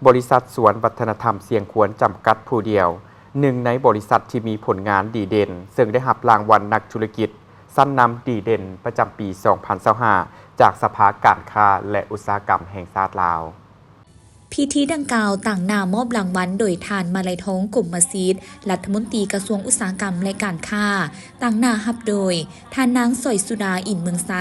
ບໍລິສັດສວນວັດທະນະທຳຊຽງຄວນຈຳກັດຜູ້ດຽວ, ໜຶ່ງໃນບໍລິສັດທີ່ມີຜົນງານດີເດັ່ນ, ເຊິ່ງໄດ້ຮັບລາງວັນນັກທຸລະກິດຊັ້ນນຳດີເດັ່ນປະຈຳປີສອງພັນຊາວຫ້າ ຈາກສະພາການຄ້າ ແລະ ອຸດສາຫະກຳແຫ່ງຊາດລາວ. ພິທີດັ່ງກ່າວຕາງໜ້າມອບລາງວັນໂດຍທ່ານ ມາໄລທອງ ກົມມະສິດ ລັດຖະມົນຕີກະຊວງອຸດສາຫະກຳ ແລະ ການຄ້າ, ຕາງໜ້າຮັບໂດຍ ທ່ານນາງ ສອຍສຸດາ ອິນເມືອງໄຊ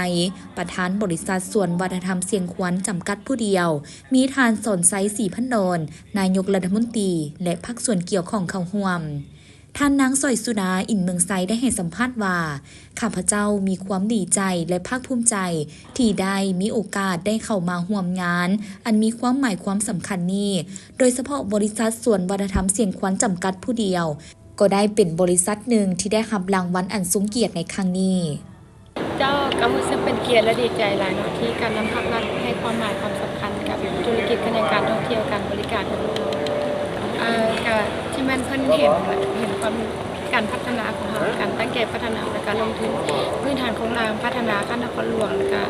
ປະທານບໍລິສັດສວນວັດທະນະທຳຊຽງຄວນຈຳກັດຜູ້ດຽວ, ມີທ່ານ ສອນໄຊ ສີພັນດອນ ນາຍົກລັດຖະມົນຕີ ແລະ ພາກສ່ວນກ່ຽວຂ້ອງເຂົ້າຮ່ວມ. ທ່ານນາງ ສອຍສຸດາ ອິນເມືອງໄຊ ໄດ້ໃຫ້ສຳພາດວ່າ, ຂ້າພະເຈົ້າມີຄວາມດີໃຈ ແລະ ພາກພູມໃຈ ທີ່ໄດ້ມີໂອກາດໄດ້ເຂົ້າມາຮ່ວມງານອັນມີຄວາມໝາຍຄວາມສຳຄັນນີ້, ໂດຍສະເພາະບໍລິສັດສວນວັດທະນະທຳຊຽງຄວນຈຳກັດຜູ້ດຽວ ກໍໄດ້ເປັນບໍລິສັດໜຶ່ງທີ່ໄດ້ຮັບລາງວັນອັນຊົງກຽດໃນຄັ້ງນີ້. ເຈົ້າ ກໍຮູ້ສຶກເປັນກຽດ ແລະ ດີໃຈຫຼາຍເນາະ ທີ່ການນຳພາກລັດໃຫ້ຄວາມໝາຍຄວາມສຳຄັນກັບທຸລະກິດຂະແໜງການທ່ອງທ່ຽວການບໍລິການຂອງເຮົາ. ເອີ ກະທີ່ແມ່ນເພິ່ນເຫັນ ເຫັນຄວາມ ການພັດທະນາຂອງເຮົາ, ການຕັ້ງໃຈພັດທະນາ ແລະ ການລົງທຶນພື້ນຖານໂຄງລ່າງ, ພັດທະນາຂັ້ນນະຄອນຫຼວງ ແລະ ກະ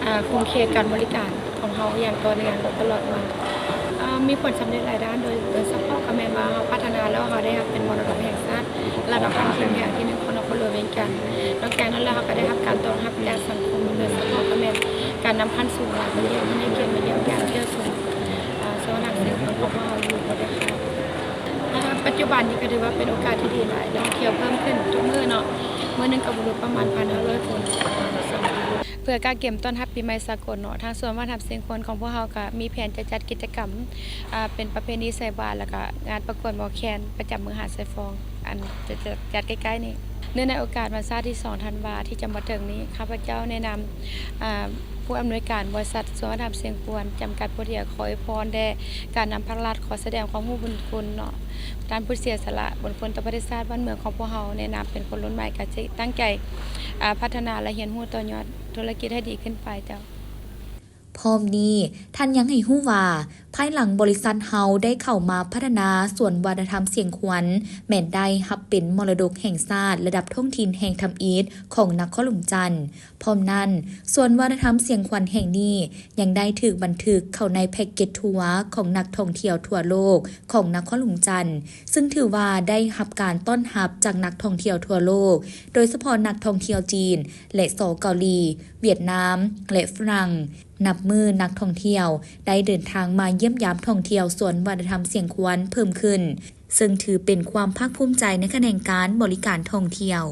ອາ ຂົງເຂດການບໍລິການຂອງເຮົາຢ່າງຕໍ່ເນື່ອງຕະຫຼອດມາ. ອາ ມີຜົນສຳເລັດຫຼາຍດ້ານ, ໂດຍ ໂດຍສະເພາະກໍແມ່ນວ່າເຮົາພັດທະນາແລ້ວ ເຮົາໄດ້ຮັບເປັນມໍລະດົກແຫ່ງຊາດລະດັບຂັ້ນເຂດແຫ່ງທີໜຶ່ງຂອງນະຄອນຫຼວງວຽງຈັນ. ນອກຈາກນັ້ນແລ້ວ ເຮົາກໍໄດ້ຮັບການຕ້ອນຮັບຈາກສັງຄົມ, ໂດຍສະເພາະກໍແມ່ນການນຳພັນສູງຫຼາຍປະເທດທີ່ໃຫ້ກຽດມາຢ້ຽມຢາມທ່ຽວຊົມ ອາ ສວນວັດທະນະທຳຊຽງຄວນຂອງພວກເຮົາຢູ່ບໍ່ໄດ້ຂາດ. ອາ ປັດຈຸບັນນີ້ກໍຖືວ່າເປັນໂອກາດທີ່ດີຫຼາຍ, ນັກທ່ອງທ່ຽວເພີ່ມຂຶ້ນທຸກມື້ເນາະ, ມື້ໜຶ່ງກໍບໍ່ຫຼຸດປະມານພັນຫ້າຮ້ອຍຄົນ. ເພື່ອກະກຽມຕ້ອນຮັບປີໃໝ່ສາກົນເນາະ, ທາງສວນວັດທະນະທຳຊຽງຄວນຂອງພວກເຮົາກໍມີແຜນຈະຈັດກິດຈະກຳ ອາ ເປັນປະເພນີໃສ່ບາດ ແລ້ວກໍງານປະກວດໝໍແຄນປະຈຳເມືອງຫາດຊາຍຟອງ ອັນຈະ ຈະຈັດໃກ້ໆນີ້. ເນື່ອງໃນໂອກາດວັນຊາດທີສອງທັນວາທີ່ຈະມາເຖິງນີ້, ຂ້າພະເຈົ້າໃນນາມ ອາ ຜູ້ອຳນວຍການບໍລິສັດສວນວັດທະນະທຳຊຽງຄວນຈຳກັດຜູ້ດຽວ ຂໍອວຍພອນ ແລະ ການນຳພາກລັດ ຂໍສະແດງຄວາມຮູ້ບຸນຄຸນເນາະ ທ່ານຜູ້ເສຍສະຫຼະບຸນຄຸນຕໍ່ປະເທດຊາດບ້ານເມືອງຂອງພວກເຮົາ. ໃນນາມເປັນຄົນລຸ້ນໃໝ່ ກໍຈະຕັ້ງໃຈ ອາ ພັດທະນາ ແລະ ຮຽນຮູ້ຕໍ່ຍອດທຸລະກິດໃຫ້ດີຂຶ້ນໄປເຈົ້າ. ພ້ອມນີ້, ທ່ານຍັງໃຫ້ຮູ້ວ່າ, ພາຍຫຼັງບໍລິສັດເຮົາໄດ້ເຂົ້າມາພັດທະນາສວນວັດທະນະທຳຊຽງຄວນ, ແມ່ນໄດ້ຮັບເປັນມໍລະດົກແຫ່ງຊາດລະດັບທ້ອງຖິ່ນແຫ່ງທຳອິດຂອງນະຄອນຫຼວງຈັນ. ພ້ອມນັ້ນ, ສວນວັດທະນະທຳຊຽງຄວນແຫ່ງນີ້ຍັງໄດ້ຖືກບັນທຶກເຂົ້າໃນແພັກເກັດທົວຂອງນັກທ່ອງທ່ຽວທົ່ວໂລກຂອງນະຄອນຫຼວງຈັນ, ຊຶ່ງຖືວ່າໄດ້ຮັບການຕ້ອນຮັບຈາກນັກທ່ອງທ່ຽວທົ່ວໂລກ, ໂດຍສະເພາະນັກທ່ອງທ່ຽວຈີນ ແລະ ສ.ເກົາຫຼີ, ຫວຽດນາມ ແລະ ຝຣັ່ງ. ນັບມື້ນັກທ່ອງທ່ຽວໄດ້ເດີນທາງມາຢ້ຽມຢາມທ່ອງທ່ຽວສວນວັດທະນະທຳຊຽງຄວນເພີ່ມຂຶ້ນ, ເຊິ່ງຖືເປັນຄວາມພາກພູມໃຈໃນຂະແໜງການບໍລິການທ່ອງທ່ຽວ.